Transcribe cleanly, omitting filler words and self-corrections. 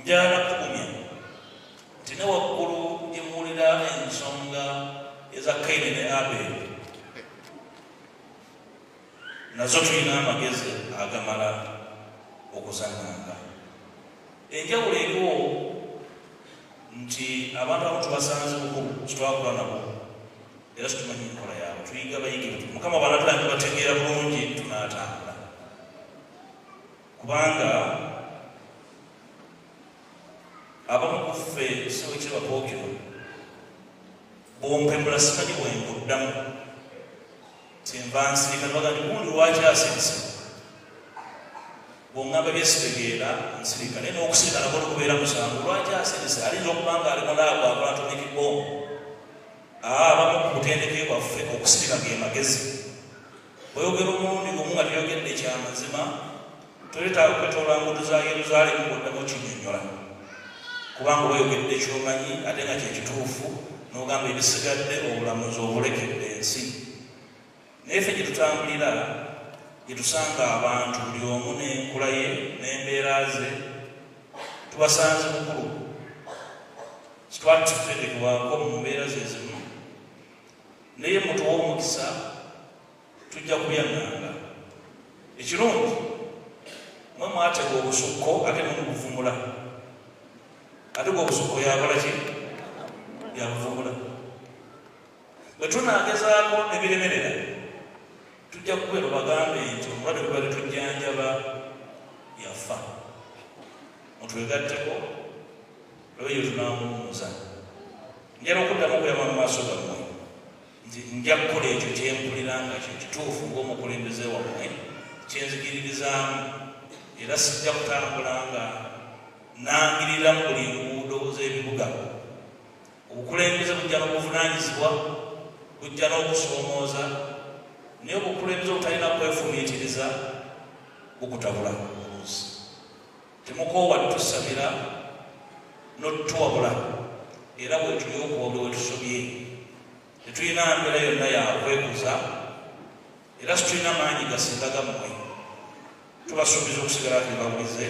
Njagala kugumya nti ne waggulu gye muwulira ensonga eza Kaini ne Abeeri, nazo tulina amagezi agamala okuzanganga. Enjawulo eriwo nti abantu abamu tubasanze bukulu, kitwakula nabo era situmanyi nkola yaabwe, tuyiga bayige. Mukama bw'anaatulanga bategeera bulungi, tunaatambula, kubanga abamu ku ffe siwekirwa Pookino bwompemula simanyi bwenkuddamu, kyenva nsirika. Nebaga nti gundi lwaki asirise? Bwongamba byesitegeera nsirika, naye n'okusirika nako lukubeera musango. Lwaki asirise? Ayinza okuba nga ali mulaabu akola atomic bomb. Abamu ku butendeke bwaffe, okusirika ge magezi. Bweyogera omulundi gumu nga toyogedde kyamazima, toletaaga okwetoola nguudo za Yerusaalemu ng'oddamu okinyonnyola, kubanga oba oyogedde kyomanyi ate nga kyekituufu, n'ogamba ebisigadde obulamuzi obulekedde ensi. Naye ffe gye tutambulira, gye tusanga abantu, buli omu n'enkula ye n'embeera ze, tubasanze bukulu, kitwali tutendekebwako mu mbeera ze zimu, naye mutuwa omukisa, tujja kubyaŋŋanga. Ekirungi mwe mwatega obusukko ate mumubuvumula, ate gwe obusukko yakola ki? Yabuvumula. Bwe tunaagezaako ne biremerera, tujja kubeera bagambe nti omulwadde gwe bali tujjanjaba yafa, mutwegatteko lwe yo tunaamuwumuza. Njala okuddamu okuyama mu maaso gammwe nti nja kukola ekyo kyempulira nga kye kituufu ng'omukulembeze wammwe, kyenzikiririzaamu, era sijja kutambula nga nangirira mu buli nguudo z'ebibuga. Obukulembeze bujja n'obuvunaanyizibwa, bujja n'okusoomooza, naye obukulembeze obutalina kwefumiitiriza bukutabula oluusi. Temukoowa tusabira n'otuwabula, era bwetuli okuwabula wetusobye. Tetulina mbeera yonna yakwekuza, era situlina maanyi gasinga gammwe. Tubasuubiza okusigala tuli bawulize.